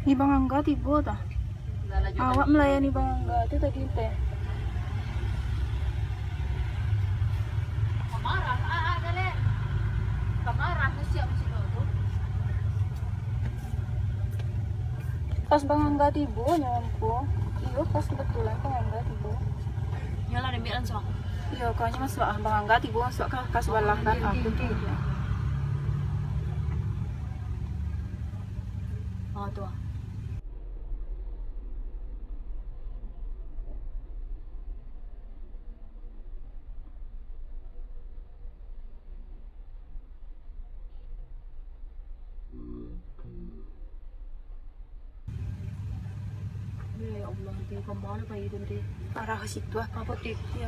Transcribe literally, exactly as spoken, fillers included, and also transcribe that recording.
Di Bang Angga tibo tah. Awak melayani Bang Angga tu tadi teh. Pas Bang Angga tibo nyo ampu. Iyo, pas kebetulan Bang Angga tibo. Iyolah, demi langsung. Iyo, kayaknya masuk ah, Bang Angga tibo masuk ka, ka sabalah kan. Ah, tu. Ya Allah, nanti kemana Pak Idun teh? Arah situ ah. Apa teh? Iya.